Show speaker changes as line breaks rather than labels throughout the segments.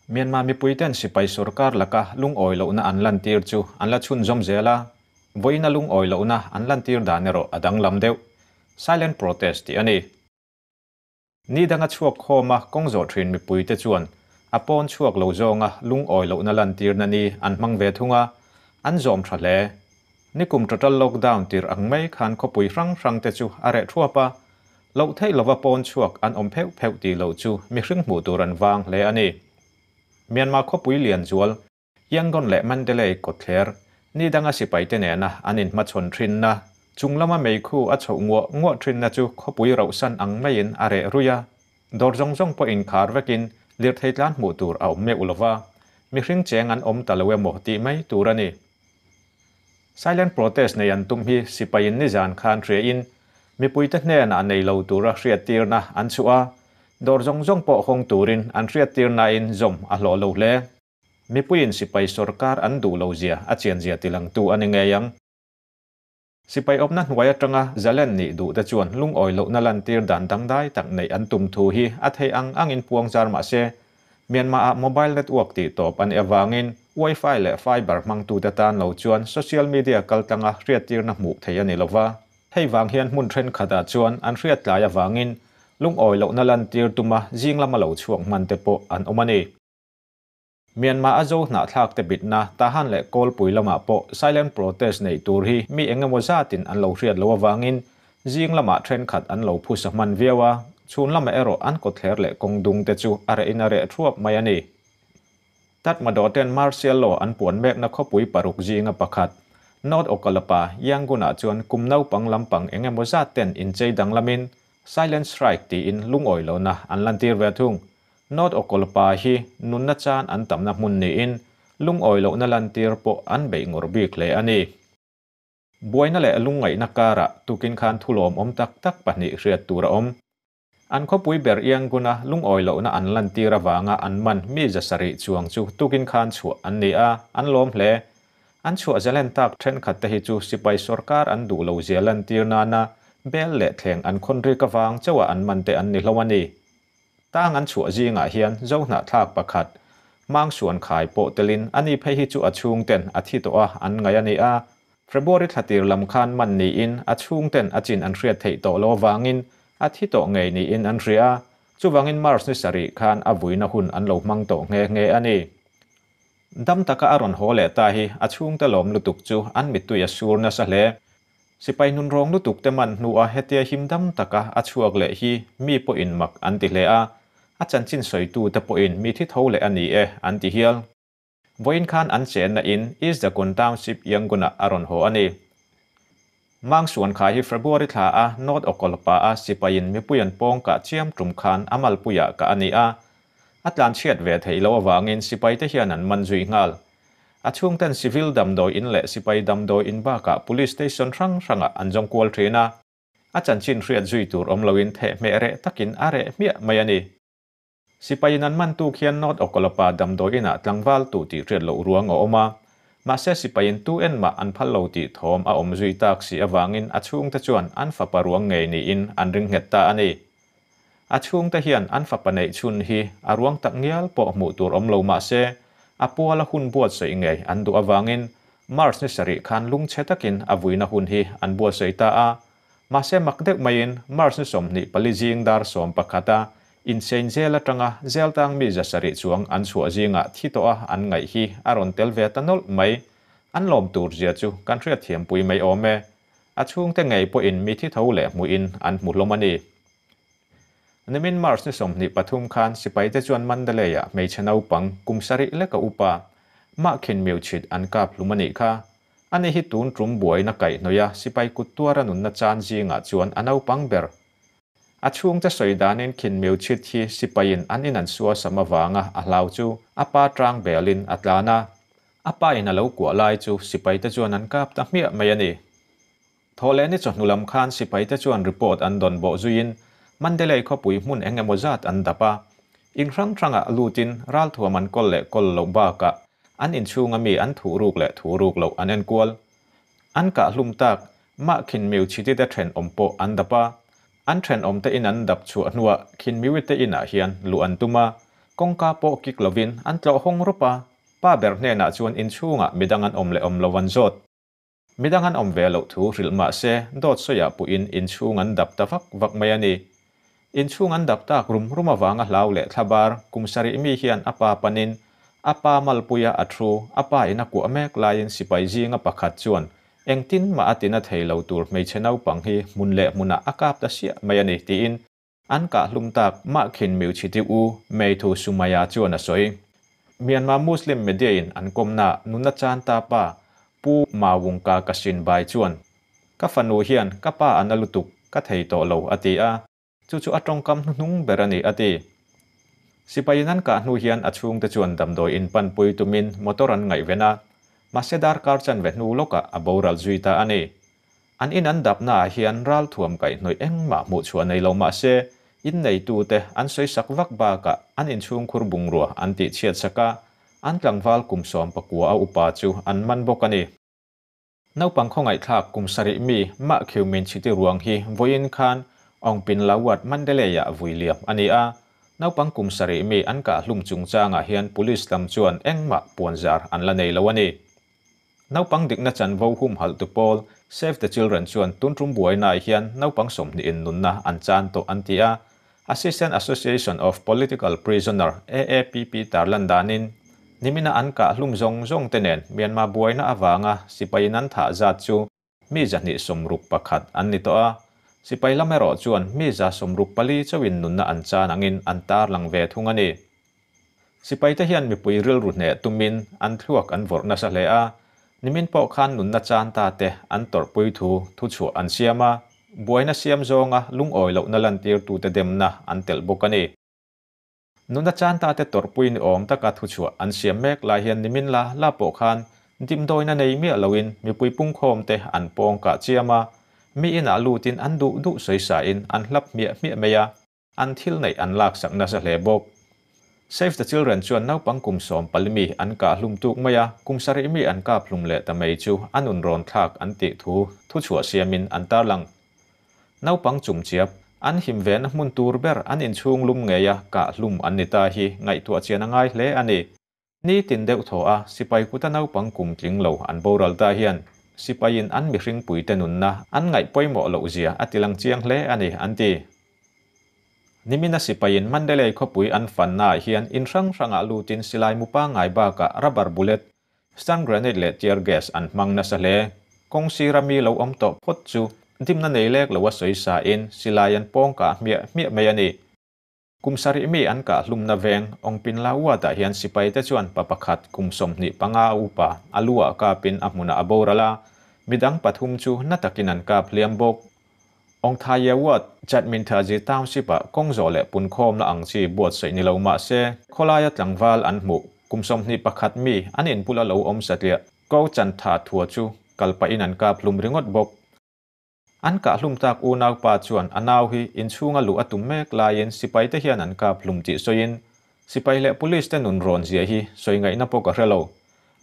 Myanmar mipuiten sipai sorkar laka lungawi lohna an lantir chu an la chhunzawm zel a, vawiina lungawi lohna an lantir dan erawh a danglam deuh. Silent protest tih a ni. Ni danga chhuak khawma kawng zawh thin mipuite chuan a pawn chhuak lo zawnga lungawi lohna lantirna ni an hmang ve thung a, an zawm tha hle. Nikum total lockdown tir ang mai khan khawpui hrang hrangte chu a reh thuap a, loh theih lova pawn chhuak an awm pheuh pheuh tih loh chu mihring hmuh tur an vang hle a ni. Myanmar khawpui lian zual Yangon leh Mandalay kawtthler ni danga sipaite nena an inhmachhawn thinna, chung lama meikhu a chhoh nguah nguah thinna chu khawpui rauhsan ang maiin a reh ruih a. Dawr zawng zawng pawh inkhar vekin lirthei tlan hmuh tur a awm meuh lova, mihring cheng an awm ta lo emaw tih mai tur a ni. Silent protest nei an tum hi sipaiin nizan khan hriain mipuite hnenah nei lo tura hriattirna an chhuah a, dawr zawng zawng pawh hawng turin an hriattirnain zawm a hlawh lo hle. Mipuiin sipai sorkar an duh lo zia a chianzia tilangtu a ni ngei ang. Sipai awmna hnuai atanga zalen nih duhte chuan lungawi lohna lantir dan dangdai tak neih an tum thu hi a theih ang angin puang zar mah se, Myanmar-ah mobile network tih tawp a nih avangin Wi-Fi leh fiber hmangtute tan lo chuan social media kaltlanga hriattirna hmuh theih a ni lova. Hei vang hian hmun thenkhatah chuan an hriat tlai avangin lungawi lohna lantir tuma zing lama lo chhuak hmante pawh an awm a ni. Myanmar a zo hnahthlak te bitna Tahan leh Kawlpui lamah pawh silent protest neih tur hi mi engemaw zatin an lo hriat loh avangin zing lamah thenkhat an lo phusa hman viau a, chhun lamah erawh an kawtthler leh kawng dung te chu a rehin a reh thuap mai a ni. Tatmadaw ten martial law an puan mekna khawpui paruk zinga pakhat, North Okkalapa, Yangon-ah chuan kum naupang lampang engemaw zat ten inchei danglamin silent strike tiin lungawi lohna an lantir ve thung. North Okolpa hi nunna chan an tamna hmun niin lungawi lohna lantir pawh an beih ngawr bik hle a ni. Buaina leh lungngaihna karah tukin khan thulawmawm tak tak pahnih hriat tur a awm. An khawpui ber Yangon-a lungawi lohna an lantir avanga an man mi zasarih chuang chu tukin khan chhuah an ni a, an lawm hle. An chhuah zalen tak thenkhat te hi chu sipai sorkar an duh lo zia lantir nana bel leh thleng an khawn rik avang chauha an man te an ni hlawm a ni. Tang an chhuah zingah hian Zohnahthlak pakhat, Mangsuan khai pawh telin ani phei hi chu a chhungten a thi tawh a an ngaih a ni a. February thlatir lam khan man niin a chhungten a chin an hriat theih tawh lo avangin a thi tawh ngei niin an hria a, chuvangin March ni sarih khan a vuina hun an lo hmang tawh nghe nghe a ni. Dam taka a rawn haw leh ta hi a chhungte lawm lutuk chu an mittui a sur nasa hle. Sipai nunrawng lutuk te man hnua hetia him dam taka a chhuak leh hi mi pawhin mak an ti hle a, a chanchin sawitu te pawhin mi thi tho leh a ni e an ti hial. Vawiin khan an chenna in East Dagon Township Yangon-ah a rawn haw a ni. Mangsuan kha hi February thla a North Okolpa a sipaiin mipui an pawng kah chiam tum khan a malpuiah kah a ni a, a tlanchhiat ve theih loh avangin sipaite hian an man zui nghal. A chhungten civil damdawi in leh sipai damdawi in bakah police station hrang hrangah an zawng kual thin a, a chanchin hriat zui tur awm loin thehmeh reh takin a reh hmiah mai a ni. Sipaiin an man tuk hian North Okolopa damdawi inah tlangval tu tih hriat loh ruang a awm a, mahse sipaiin tu enmah an phal lo tih thawm a awm zui tak si avangin a chhungte chuan an fapa ruang ngei niin an ring nghet ta a ni. A chhungte hian an fapa neih chhun hi a ruang tak ngial pawh hmuh tur awm lo mah se, a puala hun buatsaih ngei an duh avangin March ni sarih khan lungchhe takin a vuina hun hi an buatsaih ta a. Mahse mak deuh maiin March ni 24 zing dar 11 a inchein zel atanga Zeltang mi zasarih chuang an chhuah zingah thi tawh a an ngaih hi a rawn tel ve ta nawlh mai. An lawm tur zia chu kan hriatthiampui mai awm e. A chhungte ngei pawhin mi thi tho leh hmuhin an hmu hlawm a ni. Nimin March ni 23 khan sipaite chuan Mandalay-ah hmeichhe naupang kum sarih leka upa mah khin miuchhit an kap hlum a nih kha. Ani hi tun tum buaina kaihhnawih a sipai kut tuara nunna chan zingah chuan a naupang ber. A chhungte sawi danin khin miuchhit hi sipaiin an in an suasam avanga a hlau chu a pa tang belin a tlan a. A pa in a lo kuah lai chu sipaite chuan an kap ta hmiah mai a ni. Thawhlehni chawhnu lam khan sipaite chuan report an dawn bawh zuiin Mandalay khawpui hmun eng emaw zat an dap a. In hrang hrangah lutin ralthuam an kawl leh kawl loh bakah an inchhunga mi an thuh ruk leh thuh ruk loh an enkual. An kah hlum tak mah Khinmiu chhitite thenawm pawh an dap a. An thenawmte in an dap chhuah hnuah Khinmiuite inah hian luh an tum a. Kawngka pawh kik lovin an tlawh hawng rawp a, pa ber hnenah chuan inchhungah midang an awm leh awm lo an zawt. Midang an awm ve loh thu hrilh mah se dawt sawiah puhin inchhung an dap ta vak vak mai a ni. Inchhung an dap tak rum rum avanga hlau leh thlabar kum sarih mi hian a pa panin a pa malpuia a thu a pa in a kuah mek laiin sipai zinga pakhat chuan engtin mah a tina thei lo tur hmeichhe naupang hi hmun leh hmunah a kap ta siah mai a ni tiin An kah hlum tak mah khin Miuchhiti u Meithu Sumaya chuan a sawi. Myanmar Muslim media in an kawmna nuna chan ta pa Pu Mawungka Kasin Bai chuan, Ka fanu hian ka pa a na lutuk, ka thei tawh lo a ti a, chu chu a tawngkam hnuhnung ber a ni a ti. Sipaiin an kah hnu hian a chhungte chuan damdawi in panpui tumin motor an ngaihven a, mahse darkar chanve hnu lawkah a boral zui ta a ni. An in an dapnaah hian ralthuam kaihhnawih engmah hmuh chhuah nei lo mah se, inneitute an sawisak vak bakah an inchhungkhur bungrua an tihchhiat sak a, an tlangval kum 19 a upa chu an man bawk a ni. Naupang khawngaihthlak kum sarih mi Mah Khiu Min Chhiti ruang hi vawiin khan Aung Pin Lawat Mandalay-ah vui liam a ni a, naupang kum sarih mi an kah hlum chungchangah hian police lam chuan engmah puanzar an la nei lo a ni. Naupang dikna chanvo humhalhtu pawl Save the Children chuan tun tum buainaah hian naupang 20 in nunna an chan tawh an ti a. Assistant Association of Political Prisoner, AAPP, tarlan danin nimina an kah hlum zawng zawng te nen Myanmar buaina avanga sipaiin an thah zat chu mi 161 an ni tawh a. Sipai lam erawh chuan mi 164 chauhin nunna an chan angin an tarlang ve thung a ni. Sipaite hian mipui rilru hneh tumin an thluak an vawrh nasa hle a, nimin pawh khan nunna chan ta te an tawrhpui thu thuchhuah an siam a, buaina siam zawnga lungawi lohna lantirtute demna an telh bawk a ni. Nunna chan ta te tawrhpui ni awm taka thuchhuah an siam mek lai hian nimin la la pawh khan dimdawina nei miah loin mipui pungkhawm te an pawng kah chiam a, mi inah lutin an duh duh sawisain an hlap hmiah hmiah mai a. An thil neih an laksak nasa hle bawk. Save the Children chuan naupang kum 14 mi an kah hlum tuk mai a, kum 7 mi an kap hlum leh ta mai chu a nun rawn thlak an tih thu thuchhuah siamin an tarlang. Naupang chumchiap, an him vehna hmun tur ber an inchhung lum ngeia kah hlum an ni ta hi ngaihtuah chian a ngai hle a ni. Ni tin deuh thaw a, sipai kuta naupang kum tling lo an boral ta hian sipaiin an mihring puite nunna an ngaih pawimawh loh zia a tilang chiang hle a ni, an ti. Nimina sipaiin Mandalay khawpui an fannaah hian in hrang hrangah lutin silai mu pangngai bakah rubber bullet, stun grenade leh tear gas an hmang nasa hle. Kawng sira mi lo awm tawh phawt chu dimna nei lek lo a sawi sain silai an pawng kah hmiah hmiah mai a ni. Kum sarih mi an kah hlumna veng Ongpin La Uatah hian sipaite chuan pa pakhat kum 25 a upa a lu ah kapin a hmunah a boral a, midang pathum chu na takin an kap hliam bawk. Ongthaye Uat, Chatminthazi Township-ah kawng zawh leh punkhawmna ang chi buatsaih ni lo mah se, khawlaia tlangval an hmuh kum 21 mi an inbula lo awm satliah Ko Chantha Thua chu kal pahin an kap hlum ringawt bawk. An kah hlum tak unaupa chuan a nau hi inchhunga luh a tum mek laiin sipaite hian an kap hlum tih sawiin, sipai leh police te nun rawn zia hi sawi ngaihna pawh ka hre lo.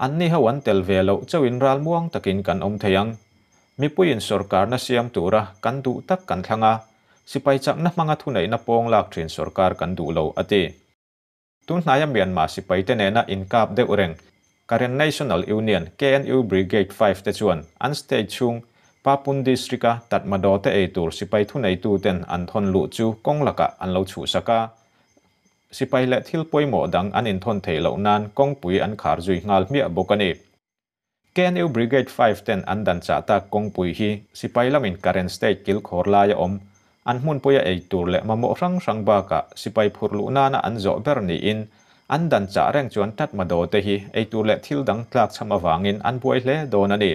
Anni ho an tel ve loh chauhin ral muang takin kan awm thei ang. Mipuiin sawrkarna siam tura kan duh tak kan thlang a, sipai chakna hmanga thuneihna pawng lak thin sawrkar kan duh lo, a ti. Tunhnaia Myanmar sipaite nena inkap deuh reng Karen National Union, KNU, Brigade 5 te chuan an state chhung Papun District-a Tatmadaw te ei tur sipai thuneituten an thawn luh chu kawng lakah an lo chhuhsak a. Sipai leh thil pawimawh dang an inthawn theih loh nan kawngpui an khar zui nghal hmiah bawk a ni. KNU Brigade 5 ten an dan chah tak kawngpui hi sipai lamin Karen State kilkhawr laia awm, an hmunpuia ei tur leh mamawh hrang hrang bakah sipai phur luh nana an zawh ber niin an dan chah reng chuan Tatmadaw te hi ei tur leh thil dang tlakchham avangin an buai hle dawn a ni.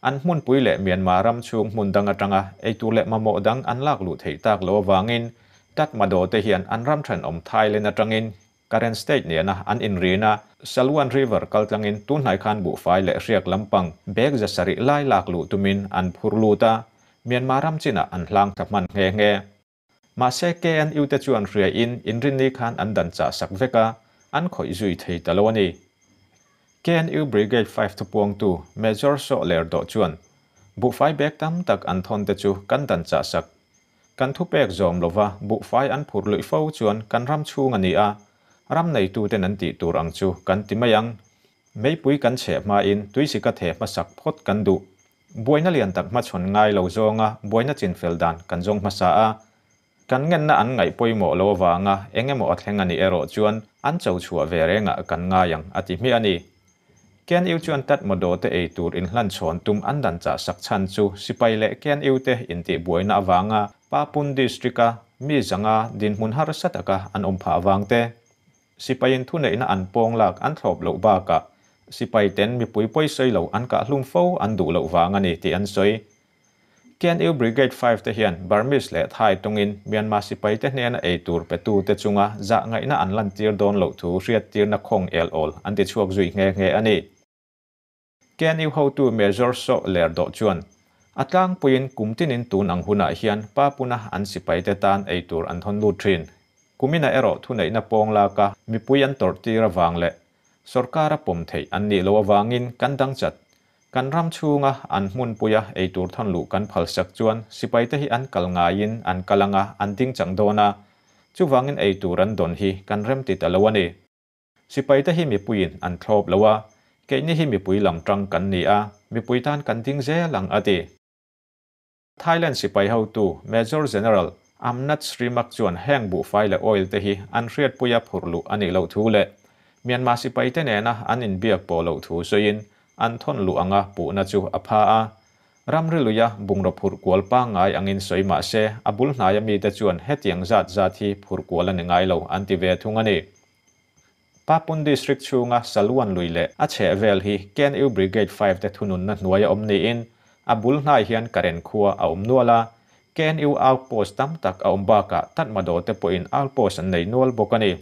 An hmunpui leh Myanmar ram chhung hmun dang atanga ei tur leh mamawh dang an lak luh theih tak loh avangin Tatmadaw te hian an ram thenawm Thailand atangin Karen State nena an inrina Salwan River kaltlangin tunhnai khan buhfai leh hriak lampang bag 700 lai lak luh tumin an phur lut a, Myanmar ram chinah an hlang thla hman nghe nghe. Mahse KNU te chuan hriain inrinni khan an dan chah sak vek a, an khawih zui thei ta lo a ni. KNU Brigade 5 thupuangtu Major Saw Ler Dawh chuan buhfai bag tam tak an thawn te chu kan dan chah sak. Kan thupek zawm lova buhfai an phur luih fo chuan kan ram chhung a ni a, Ram neituten an tih tur ang chu kan ti mai ang. Meipui kan chheh hmain tuisika theh hmasak phawt kan duh. Buaina lian tak hmachhawn ngai lo zawnga buaina chinfel dan kan zawng hmasa a. Kan ngenna an ngaih pawimawh loh avanga eng emaw a thleng a nih erawh chuan an cho chhuah ve rengah kan ngai ang, a ti hmiah a ni. KNU chuan Tatmadaw te ei tur inhlan chhawn tum an dan chah sak chhan chu sipai leh KNU te intihbuaina avanga Papun District-a mi 500 dinhmun harsa taka an awm phah vang te, sipaiin thuneihna an pawng lak an thlawp loh bakah sipai ten mipui pawisawi lo an kah hlum fo an duh loh vang a ni tih an sawi. KNU Brigade 5 te hian Burmese leh Thai tawngin Myanmar sipai te hnena ei tur petu te chunga zah ngaihna an lantir dawn loh thu hriattirna khawng el awl an ti chhuak zui nghe nghe a ni. KNU hotu Major Saw Ler Dawh chuan a tlangpuiin kum tinin tun ang hunah hian Papuna an sipai te tan ei tur an thawn lut thin. Kumina erawh thuneihna pawng laka mipui an tawrhtir avang leh sorkar a pawm theih an nih loh avangin kan dang chat. Kan ram chhunga an hmunpuia ei tur thawn luh kan phalsak chuan sipai te hi an kal ngaiin an kal anga an ding chang dawn a, chuvangin ei tur an dawn hi kan rem ti ta lo a ni. Sipai te hi mipuiin an thlawp lo a, keini hi mipui lam tang kan ni a, mipui tan kan ding zel ang a ti. Thailand sipai hotu Major General Amnat Srimak chuan heng buhfai leh oil te hi an hriatpuia phurh luh a nih loh thu leh Myanmar sipai te nena an inbiak pawh loh thu sawiin an thawn luh anga puhna chu a pha a. Ramri luia bungraw phurh kual pangngai angin sawi mah se a bul hnaia mite chuan hetiang zat zat hi phurh kual a ni ngai lo an ti ve thung a ni. Papun District chhunga Salwan lui leh a chheh vel hi KNU Brigade 5 te thununna hnuaia awm niin a bul hnai hian Karen khua a awm nual a, KNU outpost tam tak a awm bakah Tatmadaw te pawhin outpost an nei nual bawk a ni.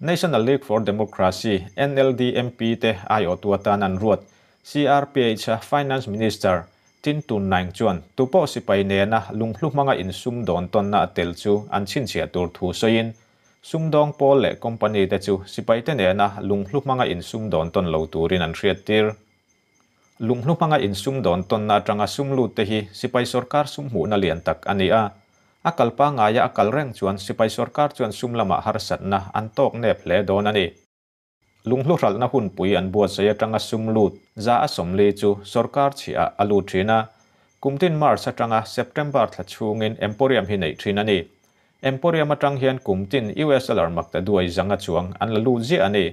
National League for Democracy, NLD, MP te aiawhtu atan an ruat CRPH a Finance Minister Tin Tun Naing chuan tupawh sipai nena lunghlu hmanga insum dawn tawnna a tel chu an chhinchhiah tur thu sawiin sumdawng pawl leh company te chu sipai te nena lunghlu hmanga insum dawn tawn lo turin an hriattir. Lunghlu hmanga insum dawn tawnna atanga sum lut te hi sipai sorkar sum hmuhna lian tak a ni a. A kal pangaia a kal reng chuan sipai sorkar chuan sum lamah harsatna an tawk nep hle dawn a ni. Lunghlu hralhna hunpui an buatsaih atanga sum lut 140 chu sorkar chhiah a lut thin a. Kumtin March atanga September thla chhungin Emporium hi neih thin a ni. Emporium atang hian kumtin US dollar maktaduai 500 chuang an la lut ziah a ni.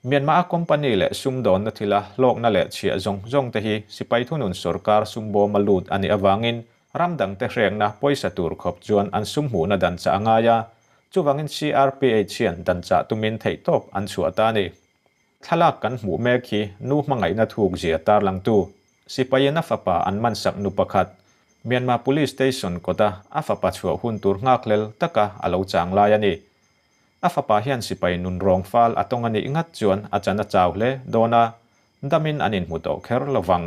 Myanmar a company leh sum dawnna thila hlawkna leh chhiah zawng zawng te hi sipai thunun sorkar sum bawma lut a nih avangin ram dang te hrengna pawisa tur khawp chuan an sum hmuhna dan chah a ngai a, chuvangin CRPH hian dan chah tumin theihtawp an chhuah ta a ni. Thlalak kan hmuh mek hi nu hmangaihna thuk zia tarlangtu sipaiin a fapa an mansak nu pakhat Myanmar Police Station kawta a fapa chhuah hun tur nghakhlel taka a lo chang lai a ni. A fapa hian sipai nun rawng fal a tawng a nih ngat chuan a chan a chau hle dawn a, damin an inhmu tawh kher lovang.